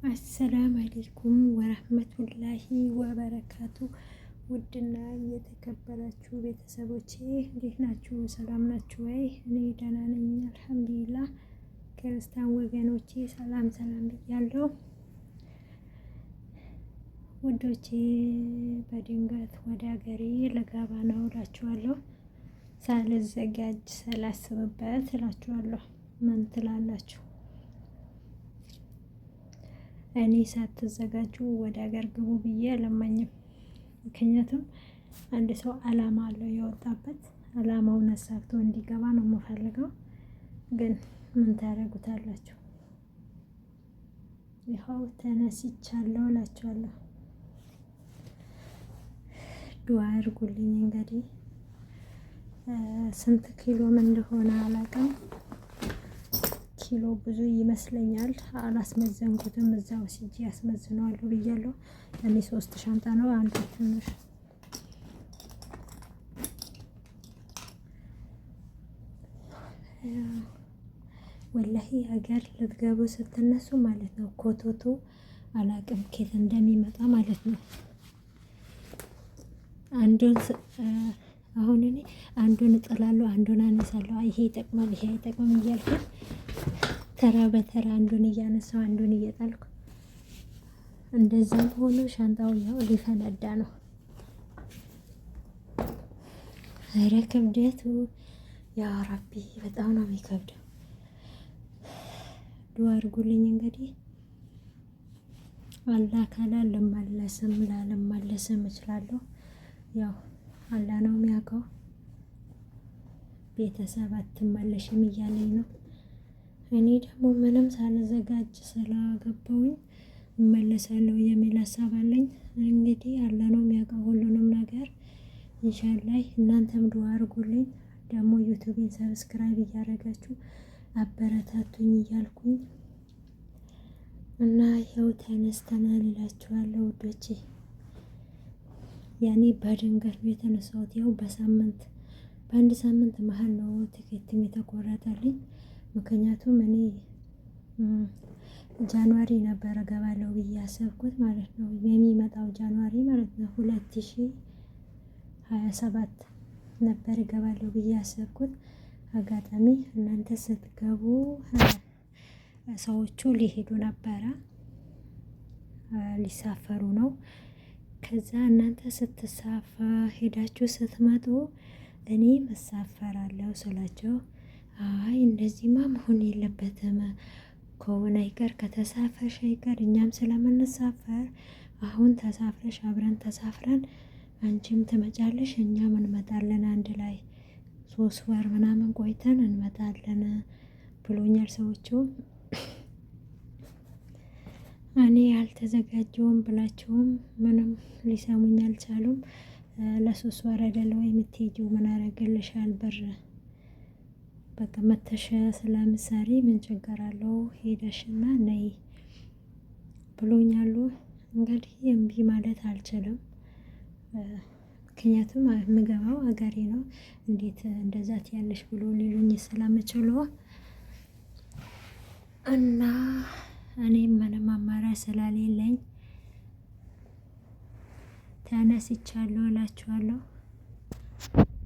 አሰላም አለይኩም ወረህመቱላሂ ወበረካቱ። ውድና የተከበራችሁ ቤተሰቦቼ እንዴት ናችሁ? ሰላም ናችሁ ወይ? እኔ ደህና ነኝ አልሐምዱሊላህ። ክርስቲያን ወገኖቼ ሰላም ሰላም ብያለሁ። ውዶቼ በድንገት ወደ ሀገሬ ልገባ ነው እላችኋለሁ። ሳልዘጋጅ ሳላስብበት እላችኋለሁ። ምን ትላላችሁ? እኔ ሳትዘጋጁ ወደ ሀገር ግቡ ብዬ አለማኝም። ምክንያቱም አንድ ሰው አላማ አለው የወጣበት አላማውን አሳክቶ እንዲገባ ነው የምፈልገው። ግን ምን ታደርጉታላችሁ? ይኸው ተነስቻለሁ እላችኋለሁ። ዱአ አድርጉልኝ። እንግዲህ ስንት ኪሎም እንደሆነ አላውቅም። ኪሎ ብዙ ይመስለኛል። አላስመዘንኩትም። እዛ ወስጄ ያስመዝነዋለሁ ብያለሁ። እኔ ሶስት ሻንጣ ነው አንዱ ትንሽ ወላሂ ሀገር ልትገቡ ስትነሱ ማለት ነው ኮቶቶ አላቅም ኬት እንደሚመጣ ማለት ነው። አንዱን አሁን እኔ አንዱን እጥላለሁ፣ አንዱን አነሳለሁ። ይሄ ይጠቅማል፣ ይሄ አይጠቅምም እያልኩኝ ተራ በተራ አንዱን እያነሳው አንዱን እየጣልኩ እንደዛም ሆኖ ሻንጣው ያው ሊፈነዳ ነው። ኧረ ክብደቱ ያ ረቢ በጣም ነው የሚከብደው። ዱአ አድርጉልኝ እንግዲህ አላህ ካለ ልመለስም ላልመለስም እችላለሁ። ያው አላህ ነው የሚያውቀው። ቤተሰብ አትመለሽም እያለኝ ነው። እኔ ደግሞ ምንም ሳልዘጋጅ ስላገባውኝ እመለሳለሁ የሚል ሀሳብ አለኝ። እንግዲህ አላህ ነው የሚያውቀው ሁሉንም ነገር። ኢንሻላህ እናንተም ዱአ አድርጉልኝ። ደግሞ ዩቱቤን subscribe እያደረጋችሁ አበረታቱኝ እያልኩኝ እና ይኸው ተነስተናል እላችኋለሁ ውዶቼ። ያኔ በድንገት ነው የተነሳሁት። ያው በሳምንት በአንድ ሳምንት መሀል ነው ትኬትም የተቆረጠልኝ። ምክንያቱም እኔ January ነበረ ገባለሁ ብዬ ያሰብኩት ማለት ነው። የሚመጣው January ማለት ነው 2027 ነበር እገባለሁ ብዬ ያሰብኩት። አጋጣሚ እናንተ ስትገቡ ሰዎቹ ሊሄዱ ነበረ፣ ሊሳፈሩ ነው። ከዛ እናንተ ስትሳፈ ሄዳችሁ ስትመጡ እኔ መሳፈራለሁ ስላቸው፣ አይ እንደዚህማ መሆን የለበትም ከሆነ ይቀር ከተሳፈርሽ አይቀር እኛም ስለምንሳፈር አሁን ተሳፍረሽ አብረን ተሳፍረን አንቺም ትመጫለሽ እኛም እንመጣለን አንድ ላይ 3 ወር ምናምን ቆይተን እንመጣለን ብሎኛል ሰዎቹ። እኔ አልተዘጋጀውም ብላቸውም ምንም ሊሰሙኝ አልቻሉም። ለ3 ወር አይደለ ወይ የምትሄጂው? ምን አረገልሻል ብር በቃ መተሸ ስለምሳሌ ምን ችግር አለው ሄደሽና ነይ ብሎኛሉ። እንግዲህ እምቢ ማለት አልችልም። ምክንያቱም የምገባው ሀገሬ ነው። እንዴት እንደዛ ትያለሽ ብሎ ሊሉኝ ስለምችሉ እና እኔም ምንም አማራጭ ስለሌለኝ ተነስቻለሁ እላችኋለሁ።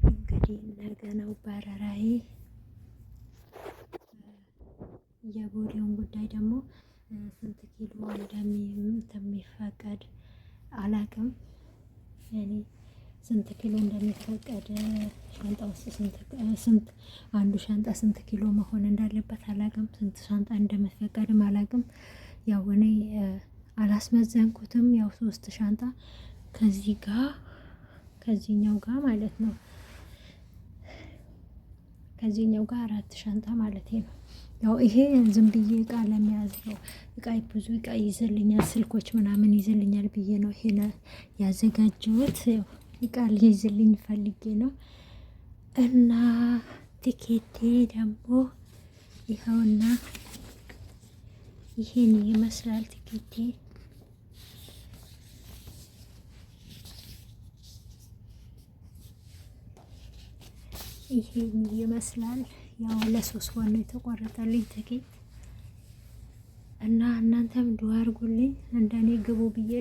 እንግዲህ ነገ ነው በረራዬ። የቦሌውን ጉዳይ ደግሞ ስንት ኪሎ እንደሚፈቀድ አላቅም። እኔ ስንት ኪሎ እንደሚፈቀድ ሻንጣ ውስጥ ስንት አንዱ ሻንጣ ስንት ኪሎ መሆን እንዳለበት አላቅም። ስንት ሻንጣ እንደሚፈቀድም አላቅም። ያው እኔ አላስመዘንኩትም። ያው ሶስት ሻንጣ ከዚህ ጋር ከዚህኛው ጋር ማለት ነው ከዚህኛው ጋር አራት ሻንጣ ማለት ነው። ያው ይሄ ዝም ብዬ እቃ ለመያዝ ነው። እቃ ብዙ እቃ ይዘልኛል፣ ስልኮች ምናምን ይዘልኛል ብዬ ነው ይሄን ያዘጋጀሁት። ያው እቃ ሊይዝልኝ ፈልጌ ነው። እና ቲኬቴ ደግሞ ይኸውና ይሄን ይመስላል ቲኬቴ። ይሄን ይመስላል። ያው ለ3 ወር ነው የተቆረጠልኝ ትኬት። እና እናንተም ዱአ አድርጉልኝ እንደኔ ግቡ ብዬ።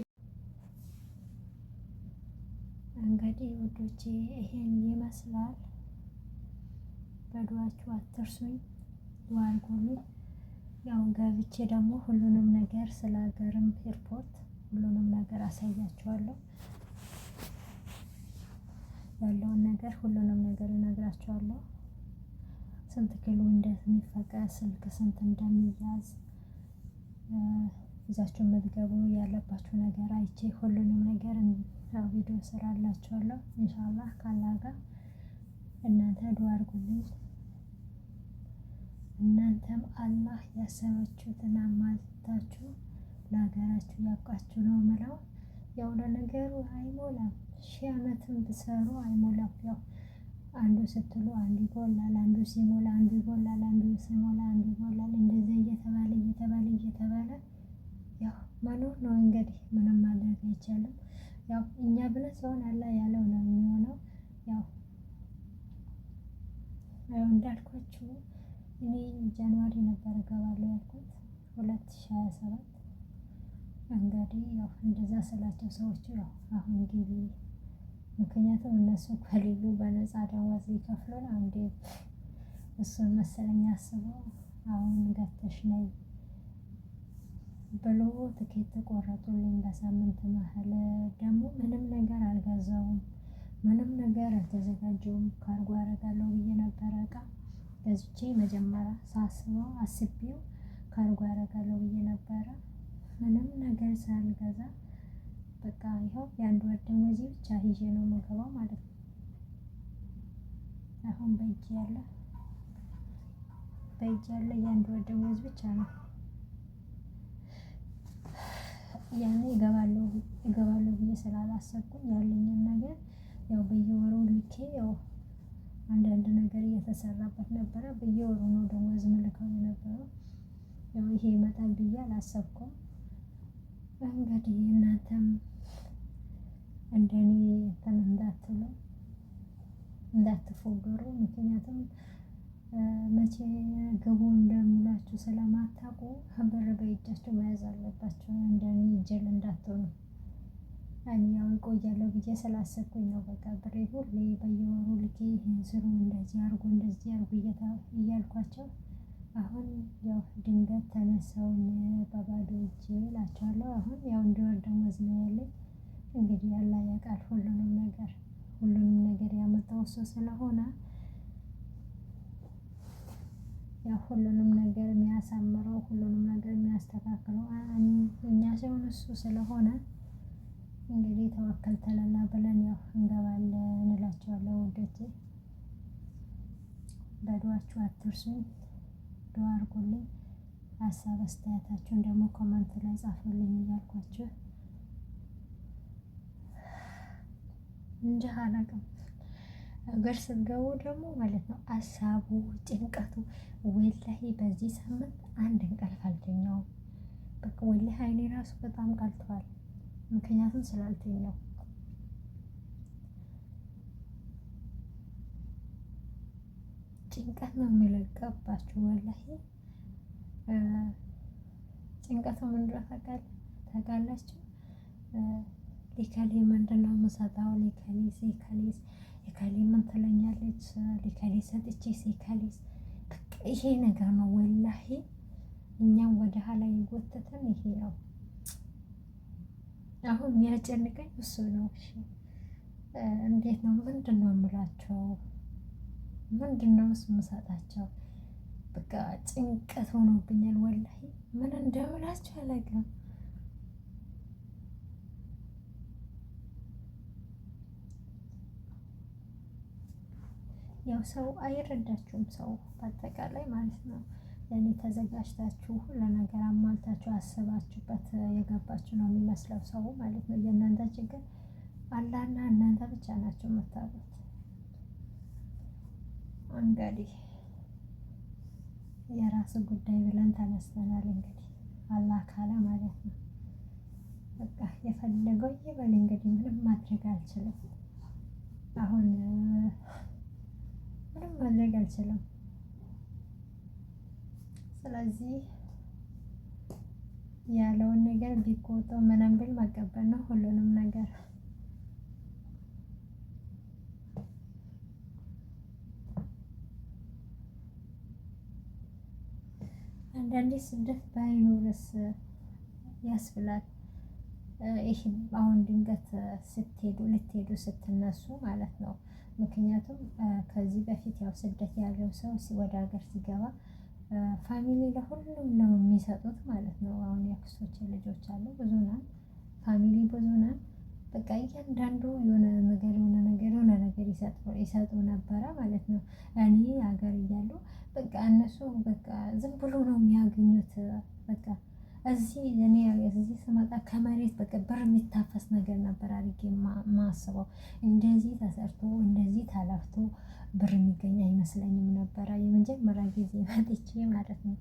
እንግዲህ ውዶቼ ይሄን ይመስላል። በዱአችሁ አትርሱኝ፣ ዱአ አድርጉልኝ። ያው ገብቼ ደግሞ ሁሉንም ነገር ስለ ሀገርም ኤርፖርት ሁሉንም ነገር አሳያችኋለሁ። ያለውን ነገር ሁሉንም ነገር እነግራችኋለሁ። ስንት ኪሎ እንደሚፈቀድ፣ ስልክ ስንት እንደሚያዝ፣ ይዛችሁ የምትገቡ ያለባችሁ ነገር አይቼ ሁሉንም ነገር ቪዲዮ እሰራላችኋለሁ። ኢንሻአላህ ካላህ ጋር እናንተ ዱአ አድርጉልኝ። እናንተም አላህ ያሰባችሁትን አሟልታችሁ ለሀገራችሁ ያብቃችሁ ነው የምለው። ያው ለነገሩ አይሞላም፣ ሺህ ዓመትም ብትሰሩ አይሞላም። ያው አንዱ ስትሉ አንዱ ይጎላል፣ አንዱ ሲሞላ አንዱ ይጎላል፣ አንዱ ሲሞላ አንዱ ይጎላል። እንደዚያ እየተባለ እየተባለ እየተባለ ያው መኖር ነው እንግዲህ፣ ምንም ማድረግ አይቻልም። ያው እኛ ብለን ሲሆን አላህ ያለው ነው የሚሆነው። ያው እንዳልኳችሁ እኔ January ነበር እገባለሁ ያልኩት 2027። እንግዲህ ያው እንደዛ ስላቸው ሰዎቹ ያው አሁን ግቢ፣ ምክንያቱም እነሱ ከሌሉ በነፃ ደሞዝ ሊከፍሉን አንዴ እሱን መሰለኝ አስበው አሁን ገብተሽ ነይ ብሎ ትኬት ቆረጡልኝ። በሳምንት መሀል ደግሞ ምንም ነገር አልገዛውም፣ ምንም ነገር አልተዘጋጀውም። ካርጎ አደርጋለሁ ብዬ ነበረ እቃ ገዝቼ መጀመሪያ ሳስበው አስቤው ካርጎ አደርጋለሁ ብዬ ነበረ። ምንም ነገር ሳልገዛ በቃ ይኸው የአንድ ወር ደመወዜ ብቻ ይዤ ነው የምገባው ማለት ነው። አሁን በእጅ ያለ የአንድ ወር ደመወዝ ብቻ ነው። ያኔ እገባለሁ እገባለሁ ብዬ ስላላሰብኩኝ ያለኝን ነገር ያው በየወሩ ልኬ ያው አንዳንድ ነገር እየተሰራበት ነበረ። በየወሩ ነው ደሞዝ ምልከው የነበረው። ያው ይሄ ይመጣል ብዬ አላሰብኩም። እንግዲህ እናንተም እንደኔ እንትን እንዳትሉ፣ እንዳትፎገሩ። ምክንያቱም መቼ ግቡ እንደሚሏችሁ ስለማታውቁ ብር በእጃችሁ መያዝ አለባችሁ። እንደኔ ጅል እንዳትሆኑ። እኔ ያው እቆያለሁ ብዬ ስላሰብኩኝ ነው። በቃ ብሬ ሁሌ በየወሩ ልኬ ይህን ስሩ፣ እንደዚህ አርጉ፣ እንደዚህ አርጉ እያልኳቸው አሁን ያው ድንገት ተነሳውን በባዶ እጄ እላቸዋለሁ። አሁን ያው እንደ ወር ደመወዝ ነው ያለኝ። እንግዲህ አላህ ያውቃል ሁሉንም ነገር፣ ሁሉንም ነገር ያመጣው እሱ ስለሆነ ያው ሁሉንም ነገር የሚያሳምረው፣ ሁሉንም ነገር የሚያስተካክለው እኛ ሳይሆን እሱ ስለሆነ እንግዲህ ተወከል ተለላ ብለን ያው እንገባለን እላቸዋለሁ። ውዶቼ በዱአችሁ አትርሱኝ፣ ዱአ አድርጉልኝ። ሀሳብ አስተያየታችሁን ደግሞ comment ላይ ጻፉልኝ እያልኳችሁ እንጃ አላውቅም። ሀገር ስትገቡ ደግሞ ማለት ነው ሀሳቡ ጭንቀቱ፣ ወላሂ በዚህ ሳምንት አንድ እንቅልፍ አልተኛውም። በቃ ወላሂ አይኔ ራሱ በጣም ቀልተዋል። ምክንያቱም ስላልተኛው ጭንቀት ነው የሚለቀባችሁ። ወላሂ ጭንቀቱ ምን እንደሆነ ታውቃላችሁ? ሊከሌ ምንድን ነው የምሰጠው? ሊከሌ ሴከሌስ የከሌ ምን ትለኛለች? ሊከሌ ሰጥቼ ሴከሌስ በቃ ይሄ ነገር ነው ወላሂ እኛም ወደ ኋላ የጎተተን ይሄ ነው። አሁን የሚያጨንቀኝ እሱ ነው። እሺ እንዴት ነው ምንድን ነው የምላቸው? ምንድን ነው እሱ የምሰጣቸው? በቃ ጭንቀት ሆኖብኛል ወላሂ ምን እንደምላቸው አላውቅም። ያው ሰው አይረዳችሁም፣ ሰው በአጠቃላይ ማለት ነው። ያኔ ተዘጋጅታችሁ ለነገር አሟልታችሁ አስባችሁበት የገባችሁ ነው የሚመስለው ሰው ማለት ነው። የእናንተ ችግር አላህና እናንተ ብቻ ናቸው የምታውቁት። እንግዲህ የራስ ጉዳይ ብለን ተነስተናል። እንግዲህ አላህ ካለ ማለት ነው። በቃ የፈለገው ይበል እንግዲህ ምንም ማድረግ አልችልም። አሁን ምንም ማድረግ አልችልም። ስለዚህ ያለውን ነገር ቢቆጡ ምንም ብል መቀበል ነው ሁሉንም ነገር። አንዳንዴ ስደት ባይኖርስ ያስብላል። ይህ አሁን ድንገት ስትሄዱ ልትሄዱ ስትነሱ ማለት ነው። ምክንያቱም ከዚህ በፊት ያው ስደት ያለው ሰው ወደ ሀገር ሲገባ family ለሁሉም ነው የሚሰጡት ማለት ነው። አሁን የአክስቶቼ ልጆች አሉ ብዙ ነን፣ family ብዙ ነን። በቃ እያንዳንዱ የሆነ ነገር የሆነ ነገር የሆነ ነገር ይሰጡ ነበረ ማለት ነው። እኔ ሀገር እያለሁ በቃ እነሱ በቃ ዝም ብሎ ነው የሚያገኙት። በቃ እዚህ እኔ እዚህ ስመጣ ከመሬት በቃ ብር የሚታፈስ ነገር ነበር አድርጌ ማስበው። እንደዚህ ተሰርቶ እንደዚህ ተለፍቶ ብር የሚገኝ አይመስለኝም ነበረ የመጀመሪያ ጊዜ መጥቼ ማለት ነው።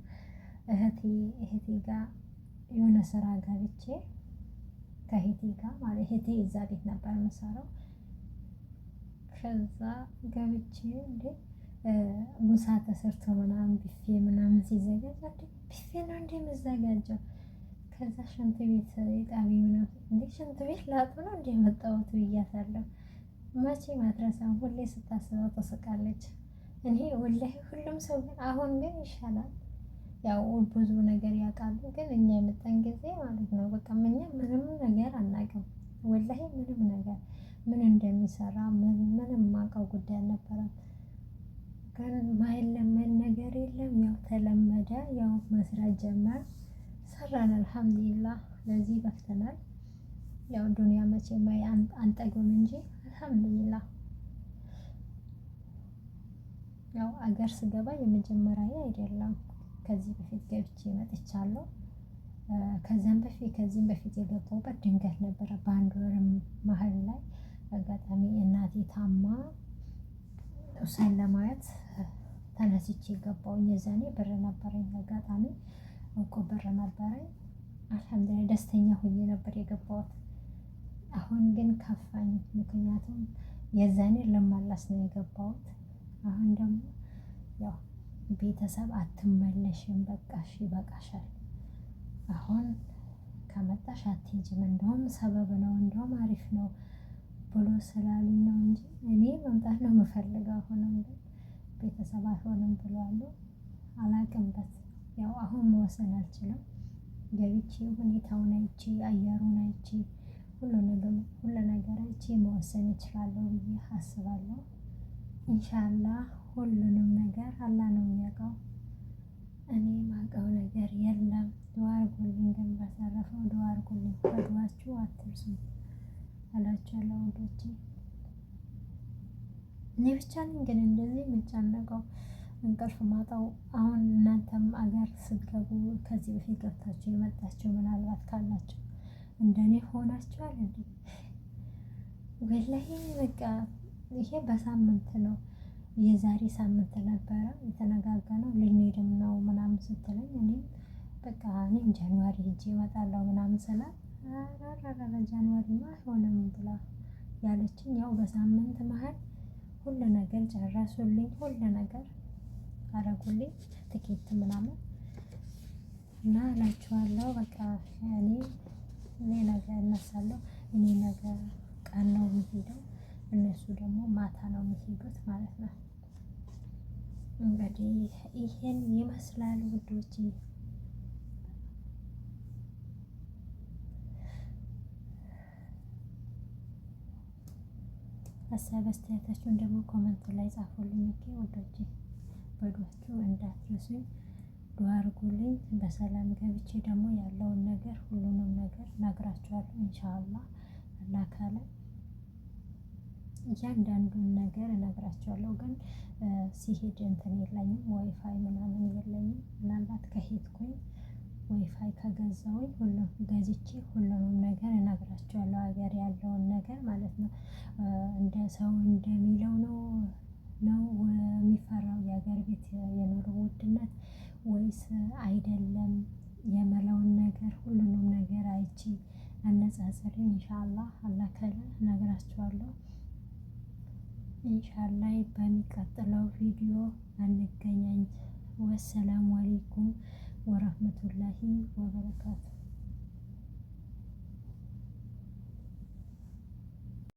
እህቴ እህቴ ጋር የሆነ ስራ ገብቼ ከእህቴ ጋር ማለት እህቴ እዛ ቤት ነበር የምሰራው። ከዛ ገብቼ እንዴ ምሳ ተሰርቶ ምናምን ቢፌ ምናምን ሲዘጋጅ ቢፌ ነው እንዴ የምዘጋጀው? ከዛ ሽንት ቤት የጣቢ ምናምን እንዴ ሽንት ቤት ላጥብ ነው እንዴ የመጣሁት ብያታለሁ። መቼም አትረሳም፣ ሁሌ ስታስበው ትስቃለች። እኔ ወላሂ ሁሉም ሰው ግን አሁን ግን ይሻላል፣ ያው ብዙ ነገር ያውቃሉ። ግን እኛ የመጣን ጊዜ ማለት ነው በቃ እኛ ምንም ነገር አናውቅም። ወላሂ ምንም ነገር ምን እንደሚሰራ ምንም ማውቀው ጉዳይ አልነበረም። ግን ማይለመድ ነገር የለም። ያው ተለመደ፣ ያው መስራት ጀመር፣ ሰራን። አልሐምዱሊላህ ለዚህ በቅተናል። ያው ዱንያ መቼም አንጠግብም እንጂ አልሐምዱሊላህ። ያው አገር ስገባ የመጀመሪያ አይደለም። ከዚህ በፊት ገብቼ መጥቻለሁ። ከዚያም በፊት ከዚህም በፊት የገባሁበት ድንገት ነበረ። በአንድ ወር መሀል ላይ አጋጣሚ እናቴ ታማ እሷን ለማየት ተነስቼ ገባሁኝ። የዛኔ ብር ነበረኝ፣ አጋጣሚ እኮ ብር ነበረኝ። አልሐምዱሊላህ ደስተኛ ሆኜ ነበር የገባሁት። አሁን ግን ከፋኝ። ምክንያቱም የዛኔ ልመለስ ነው የገባሁት። አሁን ደግሞ ያው ቤተሰብ አትመለሽም፣ በቃሽ፣ ይበቃሻል። አሁን ከመጣሽ አትሄጂም፣ እንደውም ሰበብ ነው፣ እንደውም አሪፍ ነው ብሎ ስላሉኝ ነው እንጂ እኔ መምጣት ነው የምፈልገው። አሁንም ግን ቤተሰብ አይሆንም ብለዋል። አላቅምበት ያው አሁን መወሰን አልችልም። ገብቼ ሁኔታውን አይቼ አየሩን አይቼ ሁሉ ነገር አይቼ መወሰን እችላለሁ ብዬ አስባለሁ። ኢንሻአላህ ሁሉንም ነገር አላህ ነው የሚያውቀው። እኔ ማውቀው ነገር የለም። ዱአ አድርጉልኝ፣ ግን በተረፈው ዱአ አድርጉልኝ። በዱአችሁ አትርሱኝ እላችኋለሁ ውዶቼ። እኔ ብቻ ነኝ ግን እንደዚህ የምጨነቀው እንቅልፍ ማጣው። አሁን እናንተም አገር ስትገቡ ከዚህ በፊት ገብታችሁ የመጣችሁ ምናልባት ካላችሁ እንደኔ ሆናችኋል እንዴ? ወላሂ በቃ ይሄ በሳምንት ነው፣ የዛሬ ሳምንት ነበረ የተነጋገርነው ልንሄድም ነው ምናምን ስትለኝ እኔም በቃ እኔም ጃንዋሪ ሄጄ እመጣለሁ ምናምን ስላት ኧረ ጃንዋሪማ አይሆንም ብላ ያለችኝ፣ ያው በሳምንት መሀል ሁሉ ነገር ጨረሱልኝ፣ ሁሉ ነገር አረጉልኝ፣ ትኬት ምናምን እና እላችኋለሁ። በቃ እኔ እኔ ነገ እነሳለሁ። እኔ ነገ ቀን ነው የሚሄደው፣ እነሱ ደግሞ ማታ ነው የሚሄዱት ማለት ነው። እንግዲህ ይሄን ይመስላል ውዶቼ። ሀሳብ አስተያየታችሁን ደግሞ comment ላይ ጻፉልኝ። Okay ውዶቼ፣ በዱአችሁ እንዳትረሱኝ፣ ዱአ አድርጉልኝ። በሰላም ገብቼ ደግሞ ያለውን ነገር ሁሉንም ነገር እነግራችኋለሁ ኢንሻአላህ። አላህ ካለ እያንዳንዱን ነገር እነግራችኋለሁ። ግን ሲሄድ እንትን የለኝም፣ ዋይፋይ ምናምን የለኝም። ምናልባት ከሄድኩኝ ዋይፋይ ከገዛሁኝ ሁሉም ገዝቼ ሁሉንም ነገር እነግራችኋለሁ። ሀገር ያለውን ነገር ማለት ነው። እንደ ሰው እንደሚለው ነው ነው የሚፈራው የሀገር ቤት የኑሮ ውድነት ወይስ አይደለም የምለውን ነገር ሁሉንም ነገር አይቼ አነጻጽሬ ኢንሻአላህ አላህ ካለ እነግራችኋለሁ። ኢንሻአላህ በሚቀጥለው ቪዲዮ እንገናኝ። ወሰላሙ አለይኩም ወረህመቱላሂ ወበረካቱ።